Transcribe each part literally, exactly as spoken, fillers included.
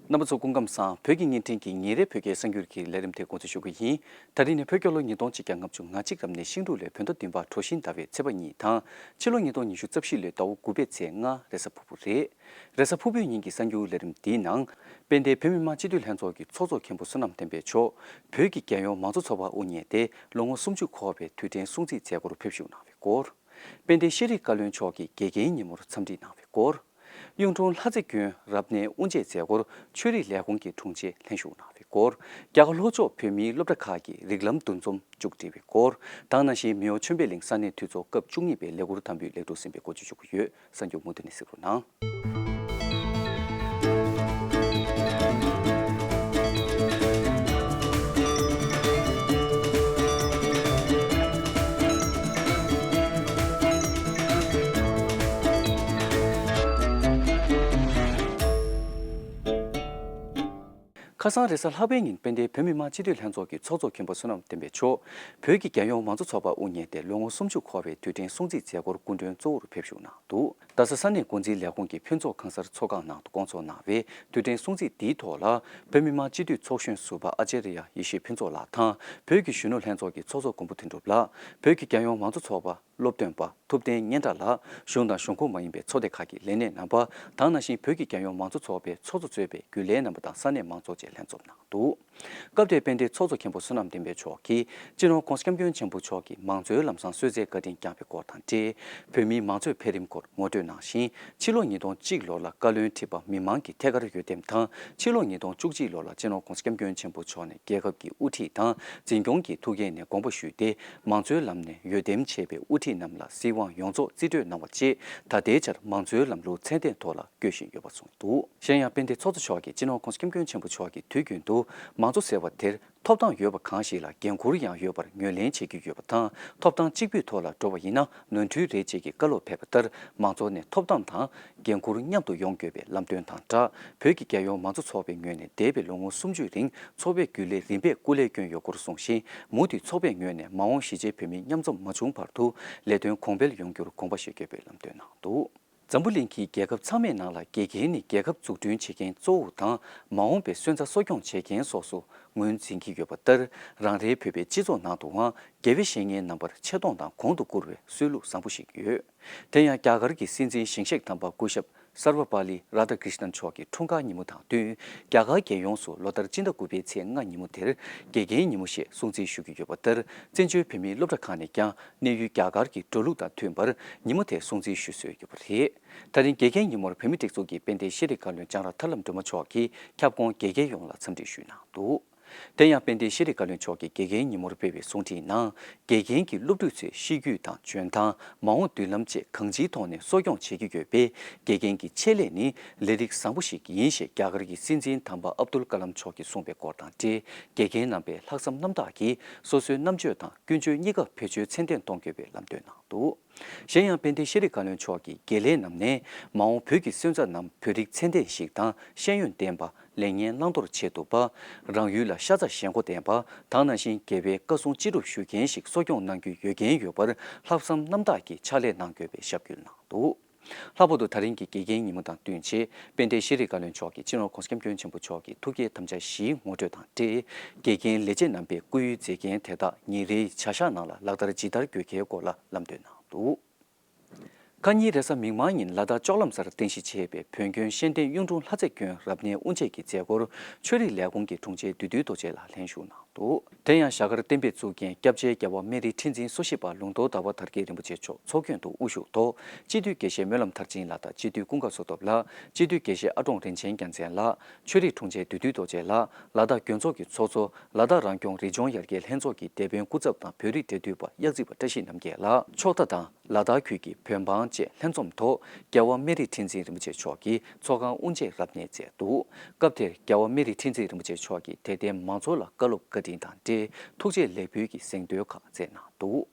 རྣམ་པ་ཚོ་སྐུ་ཁམས་བཟང་། བོད་ཀྱི་བརྙན་འཕྲིན་གྱི་ཉིན་རེའི་བོད་སྐད་གསར་འགྱུར་གྱི་ལས་རིམ་དེ་འགོ་འཛུགས་ཞུ་གི་ཡིན། ད་རིང་ནི་བོད་རྒྱལ་ལོ་ཉིས་སྟོང་ཆིག་བརྒྱ་ལྔ་བཅུ་ང་གཅིག་རབ་གནས་ཤིང་འབྲུག་ལོའི་བོད་ཟླ་བདུན་པ་གྲོ་བཞིན་ཟླ་བའི་ཚེས་པ་གཉིས་དང་། ཕྱི་ལོ་ཉིས་སྟོང་ཉི་ཤུ་རྩ་བཞི་ལོའི་ཟླ་བ་དགུ་པའི་ཚེས་ལྔ་རེས་གཟའ་ཕུར་བུ་རེད། རེས་གཟའ་ཕུར་བུའི་ཉིན་གྱི་གསར་འགྱུར་ལས་རིམ་འདིའི་ནང་། དཔལ་ལྡན་བོད་མི་མང་སྤྱི་འཐུས་ལྷན་ཚོགས་ཀྱི་ཚོགས་གཙོ་མཁན་པོ་བསོད་ནམས་བསྟན་འཕེལ་མཆོག་བོད་ཀྱི་རྒྱལ་ཡོངས་མང་གཙོ་ཚོགས་པ་དབུ་བརྙེས་ཏེ་ལོ་ངོ་སུམ་ཅུ་འཁོར་བའི་དུས་དྲན་སྲུང་བརྩིའི་མཛད་སྒོར་ཕེབས་ཞུགས་གནང་བའི་སྐོར། དཔལ་ལྡན་ཤེས་རིག་བཀའ་བློན་མཆོག་གིས་དགེ་རྒན་ཉིན་མོར་འཚམས་འདྲི་གནང་བའི་སྐོར། གཡུང་དྲུང་ལྷ་རྩེ་དགོན་རབ་གནས་དབུ་འབྱེད་མཛད་སྒོར་ཆོས་རིག་ལས་ཁུངས་ཀྱི་དྲུང་ཆེ་ལྷན་ཞུགས་གནང་བའི་སྐོར། རྒྱ་གར་ལྷོ་ཕྱོགས་བོད་མིའི་སློབ་གྲྭ་ཁག་གི་རིགས་ལམ་འདུ་འཛོམས་མཇུག་སྒྲིལ་བའི་སྐོར། དེ་ནང་བཞིན་མེའོ་ཆོས་འཕེལ་གླིང་ས་གནས་འཐུས་ཚོགས་སྐབས་བཅུ་གཉིས་པའི་ལས་འཁུར་དམ་འབུལ་ལེགས་གྲུབ་ཟིན་པའི་སྐོར་བཅས་ཞུ་གི་ཡོད། གསར་འགྱུར་མུ་མཐུད་ནས་གཟིགས་རོགས་གནང་། ཁ་སང་རེས་གཟའ་ལྷག་པའི་ཉིན་དཔལ་ལྡན་བོད་མི་མང་སྤྱི་འཐུས་ལྷན་ཚོགས་ཀྱི་ཚོགས་གཙོ་མཁན་པོ་བསོད་ནམས་བསྟན་འཕེལ་མཆོག་བོད་ཀྱི་རྒྱལ་ཡོངས་མང་གཙོ་ཚོགས་པ་དབུ་བརྙེས་ཏེ་ལོ་ངོ་སུམ་ཅུ་འཁོར་བའི་དུས་དྲན་སྲུང་བརྩིའི་མཛད་སྒོར་སྐུ་མགྲོན་གཙོ་བོར་ཕེབས་བཞུགས་གནང་འདུག་རྡ་ས་ས་གནས་འགོ་འཛིན་ལས་ཁུངས་ཀྱི་ཕུན་ཚོགས་གང་སར་ཚོགས་ཁང་ནང་དུ་བསྐོང་ཚོགས་གནང་བའི་དུས་དྲན་སྲུང་བརྩི་འདིའི་ཐོག་ལ། བོད་མི་མང་སྤྱི་འཐུས་ཚོགས་གཞོན་ཟུར་པ་ཨ་ཙརྱ་ཡེ་ཤེས་ཕུན་ཚོགས་ལགས་དང་། བོད་ཀྱི་གཞོན་ནུ་ལྷན་ཚོགས་ཀྱི་ཚོགས་གཙོ་མགོན་པོ་དོན་གྲུབ་ལགས། བོད་ཀྱི་རྒྱལ་ཡོངས་མང་གཙོ་ཚོགས་པ་སློབ་སྟོན་པ་ཐུབ་བསྟན་སྙན་གྲགས་ལགས། གཞུང་དང་གཞུང་ཁོངས་མ་ཡིན་པའི་ཚོགས་སྡེ་ཁག་གི་ལས་སྣེ་རྣམ་པ་དང་། ནང་བཞིན་བོད་ཀྱི་རྒྱལ་ཡོངས་མང་གཙོ་ཚོགས་པའི་ཚོགས་གཙོ་གཙོས་པའི་རྒྱུན་ལས་རྣམ་པ་དང་ས་གནས་མང་ཚོགས་བཅས་ལྷན་འཛོམས་གནང་འདུག་སྐབས་དེར་དཔལ་ལྡན་ཚོགས་གཙོ་མཁན་པོ་བསོད་ནམས་བསྟན་འཕེལ་མཆོག་གིས་སྤྱི་ནོར་༸གོང་ས་༸སྐྱབས་མགོན་ཆེན་པོ་མཆོག་གིས་མང་གཙོའི་ལམ་བཟང་གསོལ་སྩལ་བཀའ་དྲིན་བསྐྱངས་པའི་སྐོར་དང་འབྲེལ། བོད་མིའི་མང་གཙོའི་འཕེལ་རིམ་སྐོར་ངོ་སྤྲོད་གནང་ཞིང་། ཕྱི་ལོ་ཉིས་སྟོང་གཅིག་ལོ་ལ་བཀའ་བློན་ཁྲི་པ་མི་མང་གི་ཐད་ཀར་འོས་འདེམས་དང་། ཕྱི་ལོ་ཉིས་སྟོང་བཅུ་གཅིག་ལོ་ལ་སྤྱི་ནོར་༸གོང་ས་༸སྐྱབས་མགོན་ཆེན་པོ་མཆོག་ནས་རྒྱལ་ཁབ་ཀྱི་དབུ་ཁྲིད་དང་འཛིན་སྐྱོང་གི་ཐུགས་འགན་ནས་དགོངས་པ་ཞུས་ཏེ། མང་གཙོའི་ལམ་ནས་འོས་འདེམས་བྱས་པའི་དབུ་ཁྲིད་རྣམས་ལ་སྲིད་དབང་ཡོངས་རྫོགས་རྩིས་སྤྲོད་གནང་བ་བཅས། ད་ལྟའི་ཆར་མང་གཙོའི་ལམ་ལུགས་ཚད་ལྡན་ཐོག་ལ་བཀོད་བཞིན་ཡོད་པ་གསུངས་འདུག་གཞན་ཡང་དཔལ་ལྡན་ཚོགས་གཙོ་མཆོག་གིས་སྤྱི་ནོར་༸གོང་ས་༸སྐྱབས་མགོན་ཆེན་པོ་མཆོག་གིས་དུས་རྒྱུན་དུ་མང་གཙོ་ཟེར་བ་དེར་ཐོབ་ཐང་ཡོད་པ་གང་ཞིག་ལ་འགན་འཁུར་ཡང་ཡོད་པར་ངོས་ལེན་བྱེད་ཀྱི་ཡོད་པ་དང་། ཐོབ་ཐང་གཅིག་པུའི་ཐོག་ལ་འགྲོ་བ་ཡིན་ན་ནོར་འཁྲུལ་རེད་ཅེས་ཀྱི་བཀའ་སློབ་ཕེབས་པ་ལྟར། མང་ཚོགས་ནས་ཐོབ་ཐང་དང་འགན་འཁུར་མཉམ་དུ་ཡོང་དགོས་པའི་ལམ་སྟོན་དང་སྦྲགས། བོད་ཀྱི་རྒྱལ་ཡོངས་མང་གཙོ་ཚོགས་པའི་ངོས་ནས་འདས་པའི་ལོ་ངོ་སུམ་ཅུའི་རིང་ཚོགས་པའི་རྒྱུན་ལས་རིམ་པས་སྐུ་ལས་བསྐྱོན་ཡོད་སྐོར་གསུངས་ཤིང་། མུ་མཐུད་ཚོགས་པའི་ངོས་ནས་མ་འོངས་གཞིས་བྱེས་བོད་མིའི་མཉམ་འཛོམས་མ་བྱུང་བར་དུ་ལས་དོན་གོང་འཕེལ་ཡོང་རྒྱུར་དགོངས་པ་བཞེས་དགོས་པའི་ལམ་སྟོན་གནང་འདུག་འཛམ་བུ་གླིང་གི་རྒྱལ་ཁབ་ཚང་མའི་ནང་ལ་དགེ་རྒན་ནི་རྒྱལ་ཁབ་འཛུགས་སྐྲུན་བྱེད་མཁན་གཙོ་བོ་དང་། མ་འོངས་པའི་སོན་རྩ་གསོ་སྐྱོང་བྱེད་མཁན་སོགས་སུ་ངོས་འཛིན་གྱི་ཡོད་པ་ལྟར། རང་རེའི་བོད་པའི་སྤྱི་ཚོགས་ནང་དུའང་དགེ་བའི་བཤེས་གཉེན་རྣམ་པར་ཆེ་མཐོང་དང་གོང་དུ་བཀུར་བའི་སྲོལ་ལུགས་བཟང་པོ་ཞིག་ཡོད། དེ་ཡང་རྒྱ་གར་གྱི་སྲིད་འཛིན་ཞིང་གཤེགས་དམ་པ་སྐུ་ཞབས་སརྦ་པཱ་ལི་རཱ་དྷ་ཀྲིཤ་ནན་མཆོག་གི་འཁྲུངས་སྐར་ཉིན་མོ་དང་བསྟུན། རྒྱ་གར་རྒྱལ་ཡོངས་སུ་ལོ་ལྟར་སྤྱི་ཟླ་དགུ་པའི་ཚེས་ལྔ་ཉིན་མོ་དེར་དགེ་རྒན་ཉིན་མོ་ཞེས་སྲུང་བརྩི་ཞུ་གི་ཡོད་པ་ལྟར། བཙན་བྱོལ་བོད་མིའི་སློབ་གྲྭ་ཁག་ནས་ཀྱང་གནས་ཡུལ་རྒྱ་གར་གྱི་འགྲོ་ལུགས་དང་མཐུན་པར་ཉིན་མོ་དེ་སྲུང་བརྩི་ཞུ་སྲོལ་ཡོད་པ་རེད། ད་རིང་དགེ་རྒན་ཉིན་མོར་བོད་མིའི་སྒྲིག་འཛུགས་ཀྱི་དཔལ་ལྡན་ཤེས་རིག་བཀའ་བློན་ལྕང་ར་ཐར་ལམ་སྒྲོལ་མ་མཆོག་གིས་ཁྱབ་ཁོངས་དགེ་རྒན་ཡོངས་ལ་འཚམས་འདྲི་ཞུས་གནང་འདུག་དེ་ཡང་དཔལ་ལྡན་ཤེས་རིག་བཀའ་བློན་མཆོག་གིས་དགེ་རྒན་ཉིན་མོར་སྤེལ་བའི་གསུང་འཕྲིན་ནང་། དགེ་རྒན་གྱིས་སློབ་ཕྲུག་ཚོའི་གཤིས་རྒྱུད་དང་འཇོན་ཐང་། མ་འོངས་མདུན་ལམ་བཅས་གང་ཅིའི་ཐོག་ནས་གསོ་སྐྱོང་བྱེད་ཀྱི་ཡོད་པས། དགེ་རྒན་གྱི་ཆེད་ལས་ནི་ལས་རིགས་བཟང་པོ་ཞིག་ཡིན་ཞེས་རྒྱ་གར་གྱི་སྲིད་འཛིན་དམ་པ་ཨབ་དུལ་ཀ་ལམ་མཆོག་གིས་གསུངས་པའི་སྐོར་དང་འབྲེལ། དགེ་རྒན་རྣམ་པས་ལྷག་བསམ་རྣམ་དག་གིས་སོ་སོའི་རྣམ་དཔྱོད་དང་ཀུན་སྤྱོད་གཉིས་ཀ་བེད་སྤྱོད་ཚད་ལྡན་གཏོང་དགོས་པའི་ལམ་སྟོན་གནང་འདུག་གཞན་ཡང་དཔལ་ལྡན་ཤེས་རིག་བཀའ་བློན་མཆོག་གིས་དགེ་ལས་རྣམས་ནས་མ་འོངས་བོད་ཀྱི་སོན་རྩ་རྣམས་བོད་རིགས་ཚད་ལྡན་ཞིག་དང་ཤེས་ཡོན་ལྡན་པ། ལས་ངན་བླང་དོར་བྱེད་ཐུབ་པ། རང་ཡུལ་ལ་ཤ་ཚ་ཞེན་ཁོག་ལྡན་པ། དེ་ནང་བཞིན་དགེ་བའི་བཀའ་གསུང་ཅི་སྒྲུབ་ཞུ་མཁན་ཞིག་གསོ་སྐྱོང་གནང་རྒྱུའི་འོས་འགན་ཡོད་པར་ལྷག་བསམ་རྣམ་དག་གིས་ཕྱག་ལས་གནང་དགོས་པའི་ཞབས་སྐུལ་གནང་འདུག་ལྷག་པར་དུ་ད་རིང་གི་དགེ་རྒན་ཉིན་མོ་དང་བསྟུན་ཆེད་དཔལ་ལྡན་ཤེས་རིག་བཀའ་བློན་མཆོག་གིས་སྤྱི་ནོར་༸གོང་ས་༸སྐྱབས་མགོན་ཆེན་པོ་མཆོག་གི་ཐུགས་བསྐྱེད་དམ་བཅའ་བཞིའི་ངོ་སྤྲོད་དང་འབྲེལ། དགེ་རྒན་ལས་བྱེད་རྣམ་པས་སྐུ་ཡོན་མཛད་འགན་དེ་དག་ཉིན་རེའི་བྱ་གཞག་ནང་ལ་ལག་བསྟར་ཇི་ལྟར་དགོས་གལ་སྐོར་ལ་ལམ་སྟོན་གནང་འདུག་ཁ་ཉིན་རེས་གཟའ་མིག་དམར་ཉིན་ལ་དྭགས་ལྕོག་ལམ་སར་རྟེན་གཞི་བྱས་པའི་བོན་དགོན་ཤེས་ལྡན་གཡུང་དྲུང་ལྷ་རྩེ་དགོན་རབ་གནས་དབུ་འབྱེད་ཀྱི་མཛད་སྒོར་ཆོས་རིག་ལས་ཁུངས་ཀྱི་དྲུང་ཆེ་བདུད་འདུལ་རྡོ་རྗེ་ལགས་ལྷན་ཞུགས་གནང་འདུག་དེ་ཡང་རྒྱ་གར་བསྟན་པའི་གཙུག་རྒྱན་སྐྱབས་རྗེ་རྒྱལ་བ་སྨན་རི་ཁྲི་འཛིན་སོ་བཞི་པ་ལུང་རྟོགས་ཟླ་བ་དར་རྒྱས་རིན་པོ་ཆེ་མཆོག་ཚོགས་མགོན་དུ་དབུ་བཞུགས་ཐོག་སྤྱི་འཐུས་དགེ་བཤེས་སྨོན་ལམ་མཐར་ཕྱིན་ལགས་དང་སྤྱི་འཐུས་ཀུན་དགའ་བསོད་སྟོབས་ལགས། སྤྱི་འཐུས་དགེ་བཤེས་ཨ་ཀྲོང་རིན་ཆེན་རྒྱལ་མཚན་ལགས། ཆོས་རིག་དྲུང་ཆེ་བདུད་འདུལ་རྡོ་རྗེ་ལགས། ལ་དྭགས་དགོན་ཚོགས་ཀྱི་ཚོགས་གཙོ། ལ་དྭགས་རང་སྐྱོང་རི་ལྗོངས་ཡར་རྒྱས་ལྷན་ཚོགས་ཀྱི་སྡེ་དཔོན་སྐུ་ཚབ་དང་བོད་རིགས་འབྲེལ་མཐུད་པ་གཡག་རྩེ་པ་བཀྲ་ཤིས་རྣམ་རྒྱལ་ལགས། ཕྱོགས་མཐའ་དང་ལ་དྭགས་ཁུལ་གྱི་བོད་འབངས་བཅས་ལྷན་འཛོམས་ཐོག་རྒྱལ་བ་སྨན་རི་ཁྲི་འཛིན་རིན་པོ་ཆེ་མཆོག་གིས་ཚོགས་ཁང་དབུ་འབྱེད་རབ་གནས་མཛད་འདུག་སྐབས་དེར་རྒྱལ་བ་སྨན་རི་ཁྲི་འཛིན་རིན་པོ་ཆེ་མཆོག་གིས་དད་ལྡན་མང་ཚོགས་ལ་བཀའ་སློབ་བཀའ་དྲིན་དང་འབྲེལ་ཐུགས་རྗེ་ལེགས་འབུལ་གྱི་གཟེངས་བསྟོད་ཁག་སྩལ་གནང་འདུག་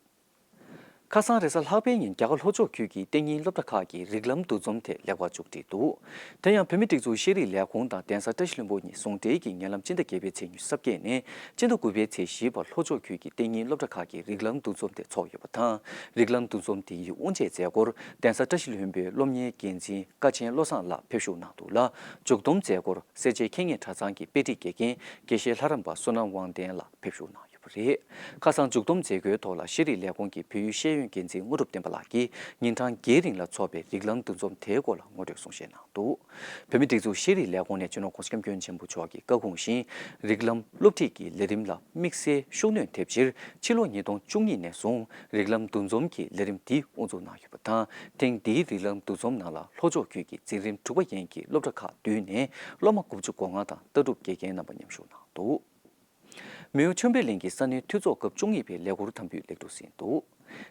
ཁ་སང་རེས་གཟའ་ལྷག་པའི་ཉིན་རྒྱ་གར་ལྷོ་ཕྱོགས་ཁུལ་གྱི་གཏན་ཉིན་སློབ་གྲྭ་ཁག་གི་རིགས་ལམ་འདུ་འཛོམས་དེ་ལེགས་པར་མཇུག་བསྒྲིལ་འདུག་དེ་ཡང་བོད་མིའི་སྒྲིག་འཛུགས་ཤེས་རིག་ལས་ཁུངས་དང་གདན་ས་བཀྲ་ཤིས་ལྷུན་པོ་གཉིས་ཟུང་འབྲེལ་གྱིས་ཉེ་ལམ་སྤྱི་ཟླ་བརྒྱད་པའི་ཚེས་ཉི་ཤུ་རྩ་བརྒྱད་ནས་སྤྱི་ཟླ་དགུ་པའི་ཚེས་བཞི་བར་ལྷོ་ཕྱོགས་ཁུལ་གྱི་གཏན་ཉིན་སློབ་གྲྭ་ཁག་གི་རིགས་ལམ་འདུ་འཛོམས་དེ་ཚོགས་ཡོད་པ་དང་། རིགས་ལམ་འདུ་འཛོམས་དེ་ཡི་དབུ་འབྱེད་མཛད་སྒོར་གདན་ས་བཀྲ་ཤིས་ལྷུན་པོའི་སློབ་གཉེར་འགན་འཛིན་ཀ་ཆེན་བློ་བཟང་ལགས་ཕེབས་བཞུགས་གནང་འདུག་ལ། མཇུག་བསྡོམས་མཛད་སྒོར་སེར་བྱེས་མཁས་སྙན་གྲྭ་ཚང་གི་དཔེ་ཁྲིད་དགེ་རྒན་དགེ་བཤེས་ལྷ་རམས་པ་བསོད་ནམས་དབང་ལྡན་ལགས་ཕེབས་བཞུགས་གནང་ཡོད་པ་རེད། ཁ་སང་མཇུག་བསྡོམས་མཛད་སྒོའི་ཐོག་ལ་ཤེས་རིག་ལས་ཁུངས་ཀྱི་བོད་ཡིག་ཤེས་ཡོན་འགན་འཛིན་དངོས་གྲུབ་བསྟན་པ་ལགས་ཀྱིས་ཉིན་གྲངས་བརྒྱད་རིང་ལ་འཚོགས་པའི་རིགས་ལམ་འདུ་འཛོམས་དེའི་སྐོར་ལ་ངོ་སྤྲོད་གསུང་བཤད་གནང་འདུག་བོད་མིའི་སྒྲིག་འཛུགས་ཤེས་རིག་ལས་ཁུངས་ནས་སྤྱི་ནོར་༸གོང་ས་༸སྐྱབས་མགོན་ཆེན་པོ་མཆོག་གི་བཀའ་དགོངས་བཞིན། རིགས་ལམ་སློབ་ཁྲིད་ཀྱི་ལས་རིམ་ལ་དམིགས་བསལ་ཤུགས་སྣོན་ཐེབས་ཕྱིར། ཕྱི་ལོ་ཉིས་སྟོང་བཅུ་གཉིས་ནས་བཟུང་རིགས་ལམ་འདུ་འཛོམས་ཀྱི་ལས་རིམ་འདི་དབུ་འཛུགས་གནང་ཡོད་པ་དང་། ཐེངས་འདིའི་རིགས་ལམ་འདུ་འཛོམས་ནང་ལ་ལྷོ་ཕྱོགས་ཁུལ་གྱི་འཛིན་རིམ་དྲུག་པ་ཡན་གྱི་སློབ་གྲྭ་ཁག་བདུན་ནས་སློབ་མ་དགུ་བཅུ་གོ་ལྔ་དང་ལྟ་གྲུབ་དགེ་རྒན་རྣམ་པ་མཉམ་ཞུགས་གནང་འདུག་མེའོ་ཆོས་འཕེལ་གླིང་གི་ས་གནས་འཐུས་ཚོགས་སྐབས་བཅུ་གཉིས་པའི་ལས་འཁུར་དམ་འབུལ་ལེགས་གྲུབ་ཟིན་འདུག་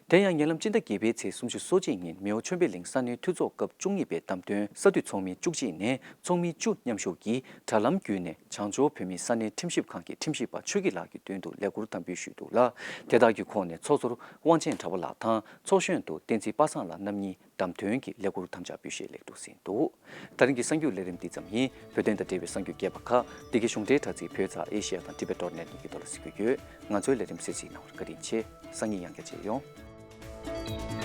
དེ་ཡང་ཉེ་ལམ་སྤྱི་ཟླ་བརྒྱད་པའི་ཚེས་སུམ་ཅུ་སོ་གཅིག་ཉིན་མེའོ་ཆོས་འཕེལ་གླིང་ས་གནས་འཐུས་ཚོགས་སྐབས་བཅུ་གཉིས་པའི་བདམས་ཐོན་ས་འཐུས་ཚོགས་མི་བཅུ་གཅིག་ནས་ཚོགས་མི་བཅུ་མཉམ་ཞུགས་ཀྱིས་དྲ་ལམ་བརྒྱུད་ནས་བྱང་ཕྱོགས་བོད་མིའི་ས་གནས་ཁྲིམས་ཞིབ་ཁང་གི་ཁྲིམས་ཞིབ་པ་ཆོས་སྐྱིད་ལགས་ཀྱི་མདུན་དུ་ལས་འཁུར་དམ་འབུལ་ཞུས་འདུག་ལ། དེ་དག་གི་ཁོངས་ནས་ཚོགས་ཟུར་དབང་ཆེན་གྲགས་པ་ལགས་དང་ཚོགས་གཞོན་དུ་བསྟན་འཛིན་པ་སངས་ལགས་རྣམ་གཉིས་བདམས་ཐོན་གྱི་ལས་འཁུར་དམ་བཅའ་འབུལ་བཞེས་ལེགས་གྲུབ་ཟིན་འདུག་ད་རིང་གི་གསར་འགྱུར་ལས་རིམ་འདི་ཙམ་ཡིན། བོད་དོན་དང་འབྲེལ་བའི་གསར་འགྱུར་རྒྱས་པ་ཁག་འདི་གའི་གཞུང་འབྲེལ་དྲ་ཚིགས་བོད་ཙ་ཨེ་ཤི་ཡ་དང་ཊི་བེ་ཊི་ཌོཊ་ནེ་ཊི་གཉིས་ཀྱི་ཐོག་ལ་གཟིགས་སྐྱོང་ཡོད། ང་ཚོའི་ལས་རིམ་གསན་གཟིགས་གནང་བར་བཀའ་དྲིན་ཆེ། སང་ཉིན་ཡང་བསྐྱར་མཇལ་ཡོང་།